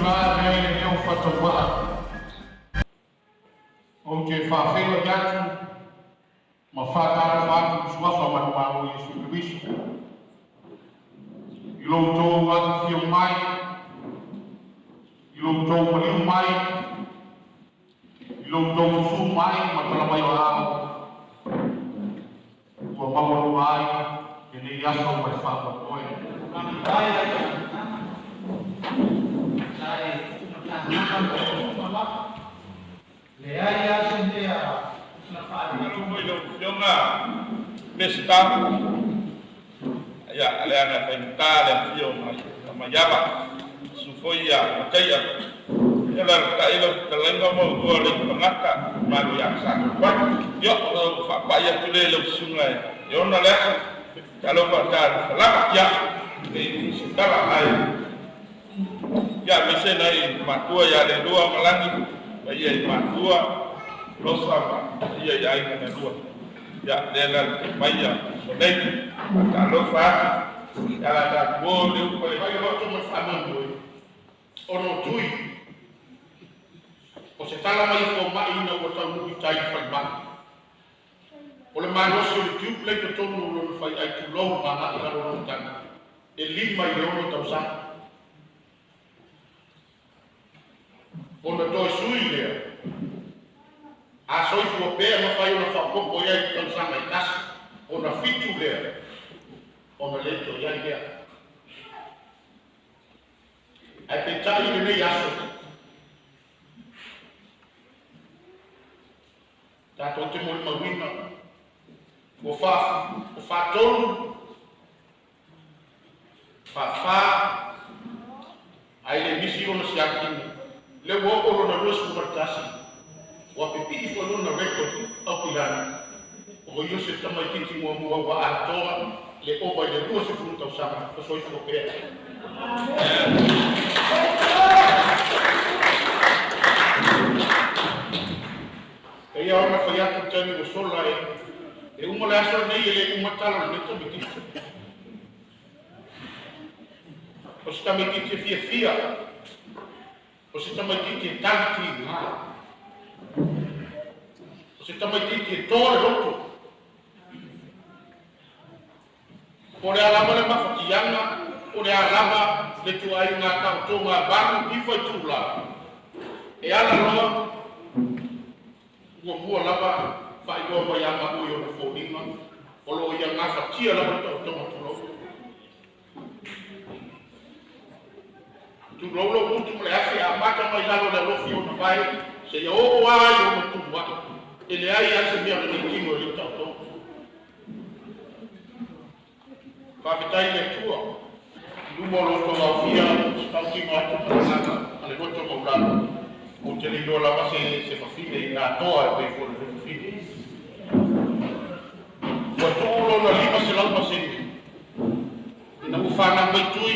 ina e avea ai lenei o faatauvaa. Ou te faafeiloai atu ma faatalofa atu i le Suafa manumalo o Iesu Keriso, i lo outou afifio mai, i lo outou maliu mai, i lo outou susu mai ma tala mai o aao, ua maualuga ai lenei aso ma le faamoemoe. Malo foi lau Afioga Peseta, ia leaga e faigata le afio mai Maiava, susu foi ia Mataia, ia alaalatai lau fetalaiga ma oulua o alii tagata mamalu ia Satupai. Ia ona ou faapai atu lea i lau susuga e ona le aso, talofa talofa lava, ia e leai se tala ae Ia aemaise nai matua ia Leilua ma Lagi, paia i matua, Losa ma paia i aiga na lua. Ia lea la le mai ia Solei, faatalofa atu, ia la tatou o le upu a le Mai loto ma le faamoemoe, ona o Tui, o se tala mai a fomai ina ua taunuu i tai i le falemai. O le malosi o le tube lea i totonu o lona faiai tulou ma agai i lalo o lona tagi, e 5 i le 6 tausaga. Ona toe sui lea, a soifua pea mafai ona faaopoopo i ai i le tausaga e tasi, ona fitu lea, ona le toe i ai lea. Ae peitai i lenei aso, Tatou te molimauina ua ua faatolu, faafa, ae le misi lona siakina. Lea ua oo lona 21, ua pipii foi lona record Aukilani, o ia se tamaitiiti muamua ua atoa le ova i le 20 tausaga o soifua pea. E ia ona fai atu i le taimi ua sola e, e uma le aso lenei e le uma tala o lenei tamaitiiti. O se tamaitiiti e fiafia, o se tamaitiiti e tali tiga, o se tamaitiiti e toa le loto. Po o le a lava le mafatiaga, po o le a lava le ituaiga taotoga 8, 9 itula, e ala loa muamua lava faailoa mai ia maua i ona foliga, o lo o ia gafatia lava le taotoga tulou. Tulou lou gutu ma le afi e amata mai lalo i le alofi o ona vae seia oo lava i ona tumuai. E leai lava se mea o lenei tino e le i taotoga. Faafetai i le Atua, i luma o lo outou aofia, se tautino atu ma le agaga ma le loto maualalo, ou te le iloa lava se se fafine i atoa e pei foi o lenei fafine. Ua tuu lona 500 pasene ina ua fanau mai Tui,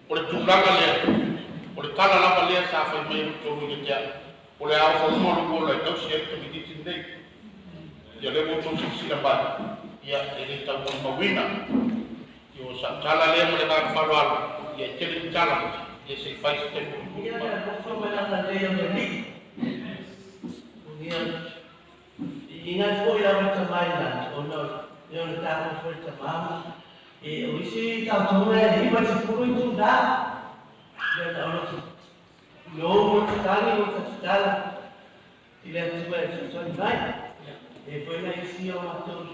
o le tulaga lea, o le tala lava lea sa fai mai e lou tolu ia te au, o le a ofa uma lou ola e tausi ai le tamaitiiti lenei. Ia lea ua outou silasila mai, ia e le tau molimauina. Ia o sau tala lea ma le agaga faaaloalo, ia e tele ni tala, ia se i fai se taimi mulimuli Ia ma. le alofa ma le agalelei o le Alii. Ia i ingat foi lava le tama i lalo ona o le tatou foi le tama ma e o isi tatou e 90 itula ia na o lo lou tatagi o tatala i le Atua e fesoasoani mai. E foi na isi o matou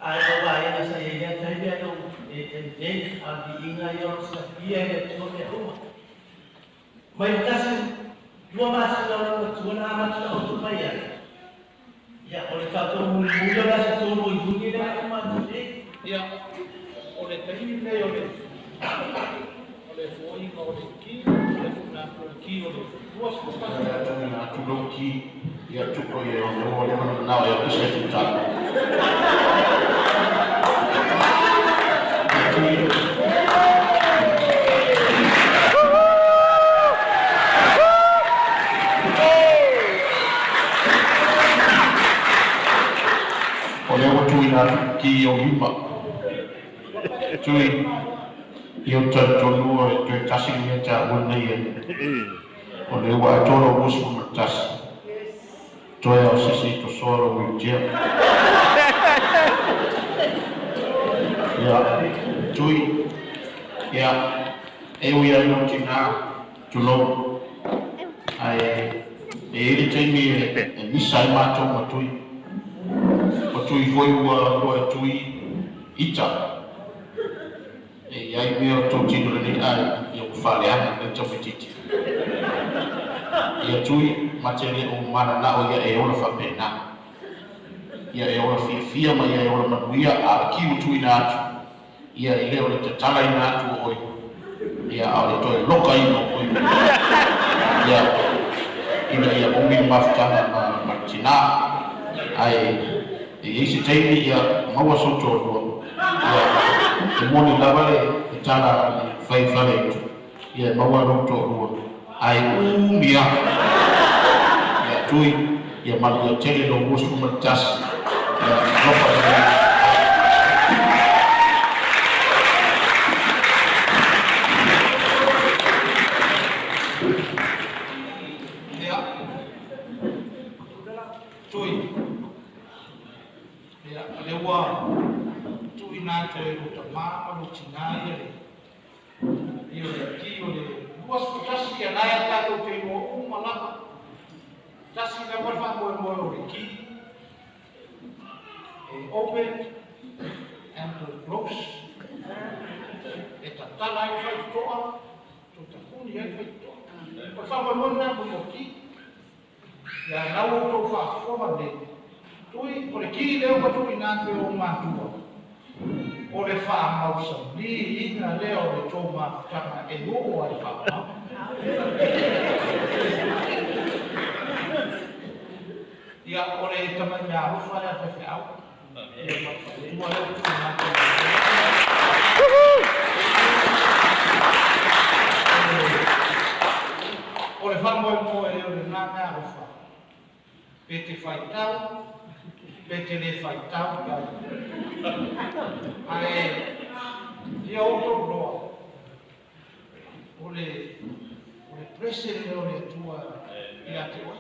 aiga vaega sa i ai lea taimi ae ou e lelei a o le viiga ia o lo o silafia e le Atua mea uma. Mai le tasi lua masina o lou matua na amata taoto mai ai, ia o le tatou mulimuli o le aso 3 o Iuni lea na uma atu nei. Ia, o le taimi lenei o le o le foaiga o le ki, o le tuuina atu o le ki o le 21. Tuuina atu lou ki ia tuko ia o le ua leva ona manao ia pisa i tuta. O lea ua tuuina atu ki i ou lima. Tui. Ia o talitonu e toe tasi le mea taua lenei e o le ua atoa lou 21, toe a o se isi tosoa lou wheelchair. Ia, Tui, ia, e ui ai lou tinā, tulou, ae e i ai le taimi e misa ai matou ma Tui. O Tui foi ua iloa e Tui ita. E i ai mea o tou tino lenei ae ia ua faaleaga lenei tamaitiiti. Ia Tui, ma te le o mananao ia e ola faapena. Ia e ola fiafia ma ia e ola manuia, a o le ki ua tuuina atu, ia e le o le tatalaina atu o oe, ia a o le toe lokaina o oe ia ina ia umi le mafutaga ma le tinā. Ae e i ai se taimi ia maua sou toalua, ia e moni lava le tala e fai i Faleaitu, ia e maua lou toalua, ae umi lava. Ia Tui, ia manuia tele lou 21, ia alofa lelei. Ia, Tui, ia, o lea ua tuuina atu e lou tamā ma lou tinā ia le ia o le ki o le 21, ia na e tatou te iloa uma lava. Tasi lava le faamoemoe o le ki, e open and to close. E tatala ai le faitotoa, to takuni ai le faitotoa. O le faamoemoe lena mo o ki. Ia nau o tou faafofoga nei. Tui, o le ki lea ua tuuina atu e ou matua, o le faamausaliina lea o le tou mafutaga e oo ai faamama. Ia, o le tamai meaalofa lea a le faifeau. Ia, ma le faletua lea ua tuuina atu e O le faamoemoe o lena meaalofa, pe te faitau, pe te le faitau pe ae ia outou loa o le present lea o le Atua ia te oe.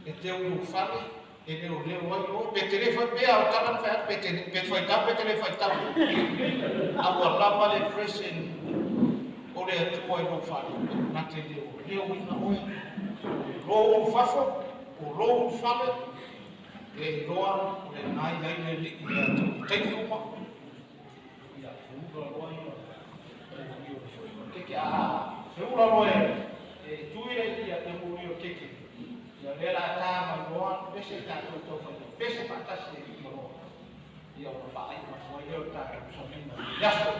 E te ulu fale, e leoleo ai oe, pe te le fai pea o tala na fai atu, pe te faitau, pe te le faitau. A ua lava le present o le Atua i lou fale, na te leoleoina oe. O lou ulu fafo, o lou ulu fale, e iloa o lena i ai le Alii ia te oe. I taimi uma, ia feula loa ia keke a feula loa e tui le ia te muri o keke. Ia lea la tā mai loa, pese tātou tau whai, pese whaatasi e ki loa. Ia ua whaai ma fua ia o tātou samina. Yaso!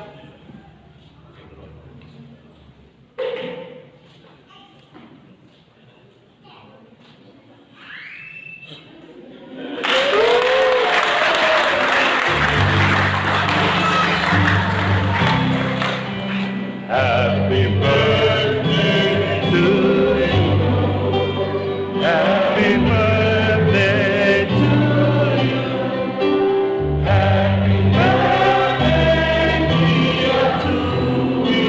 Happy birthday to you. Happy birthday to you. Happy birthday, dear Tui.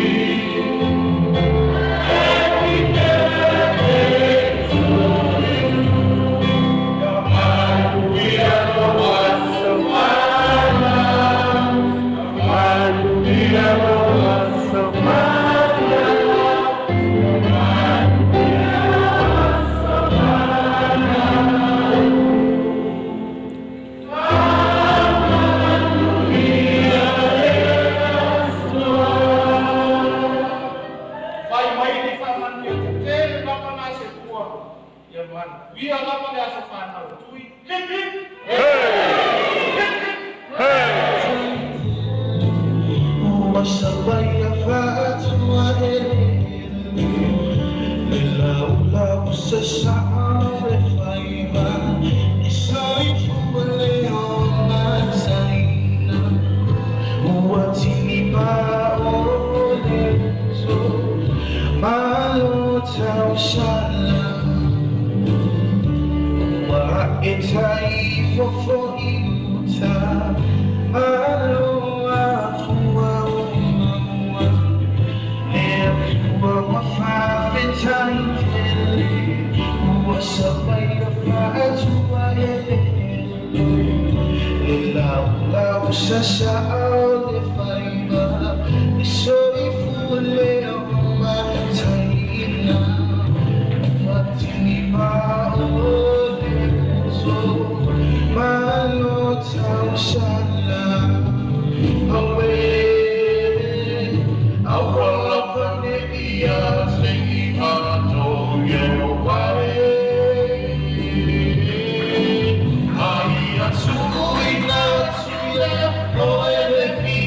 Happy birthday to you. Manuia lou aso fanau. Manuia lou aso fanau. Manuia lou aso fanau. Manuia le aso. Fai mai ni faamanuia tetele lava na se tua. Ia manuia lava le aso fanau Tui. Hip hip! Hip hip! Ua sabai a faatua eleele le laulau se saa le faiva e soifua le o masaina ua tinipa o le uso malo tausala ua ae tai fofo i uta malo afua o. Sasa le faiva e soifua le mataina Fatini pa o le uso malo tausala Awe awala pane ia te imato ye wae. Ai atu ina tuia o ele.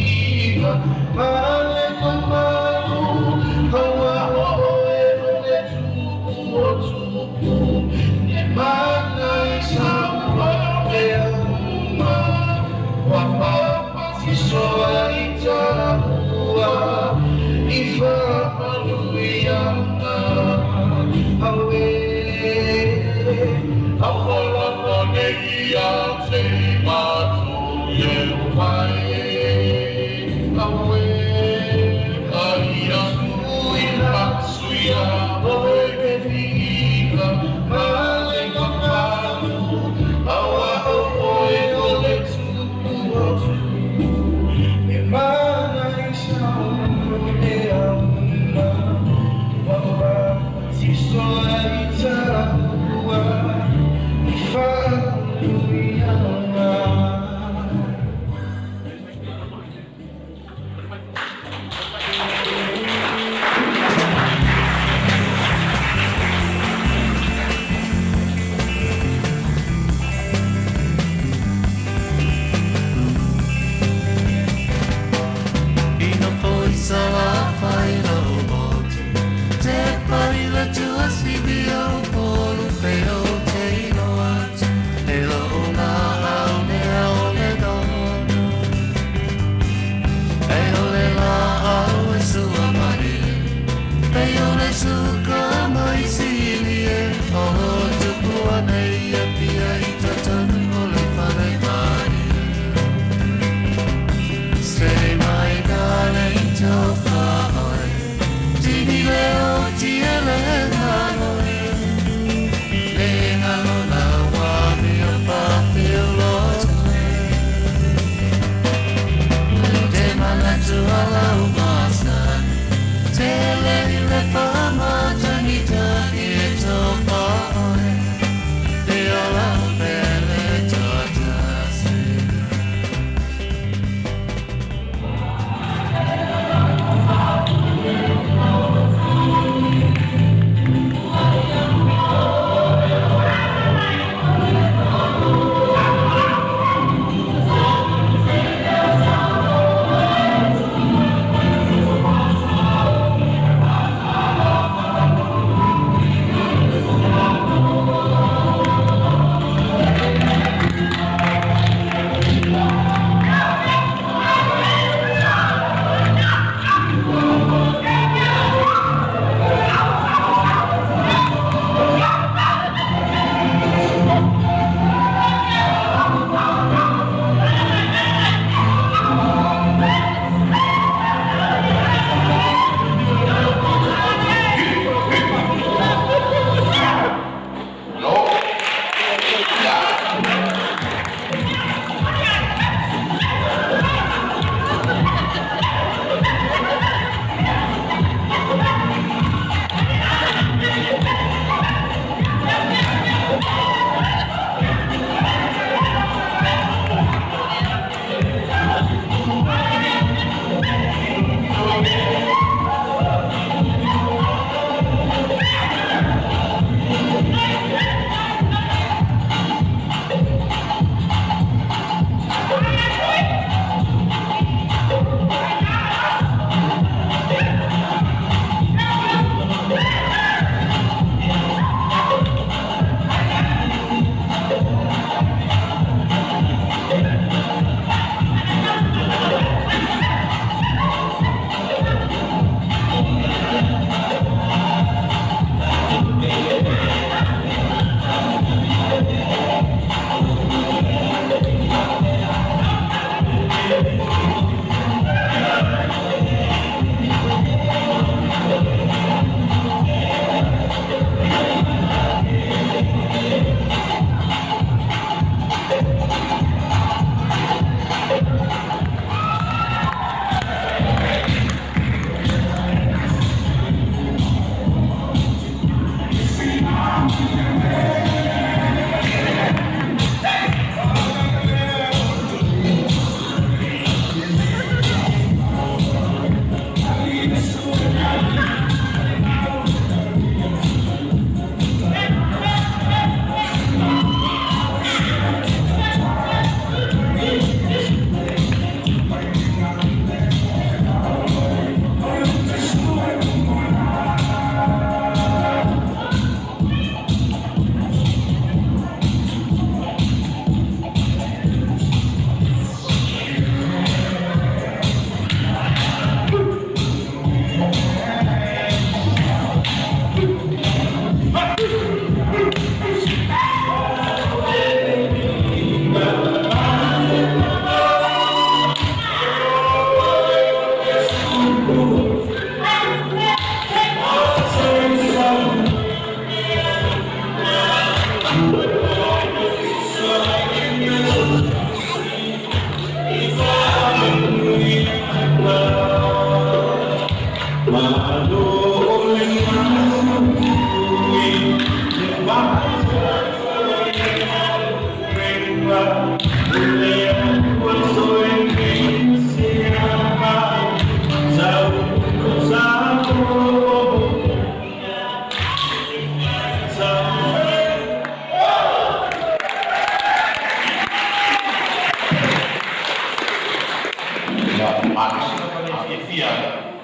Ia malosi lava le fiafia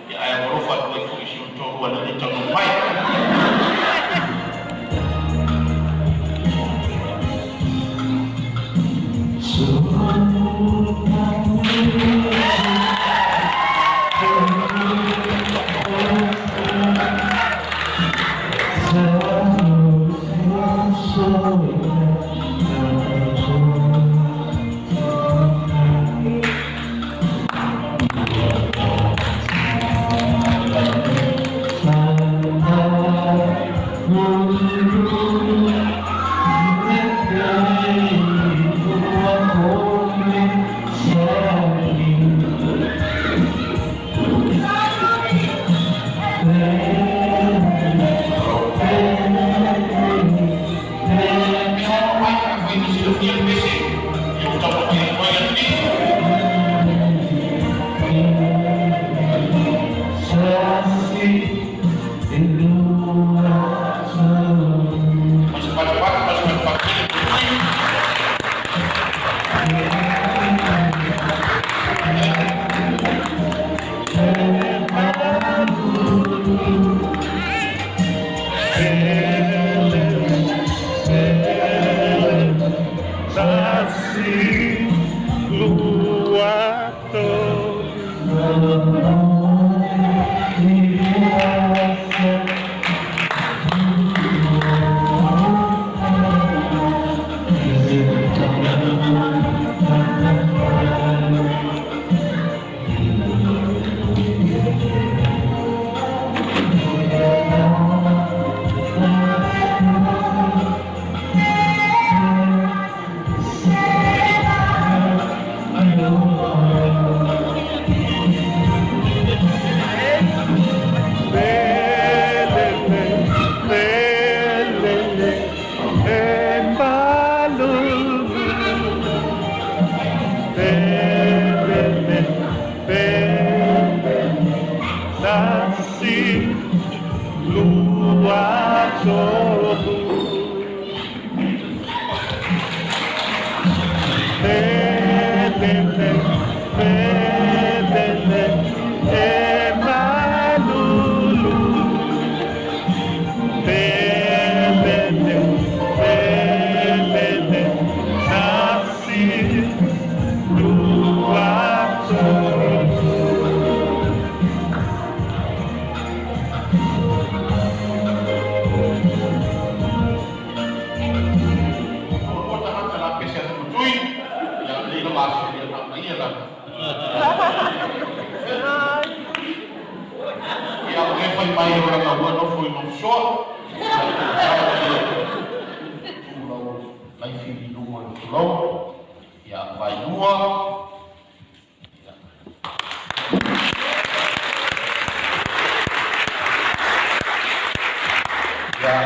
ia ae alofa atu ai foi i si ou toalua i lenei taunuu mai. Mai afai na silafia le pese, ia ua taumafai atu ai atunii. Ma se patupatu ma se patupatu tele tui. Ua tagata la pese a tui, ia lei la maso ia na ia la. Ia o le fai mai o la ua nofo i lou soa. Tu lau laifi i luga o le tulou. Ia vailua. Ia. Ia.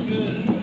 Good.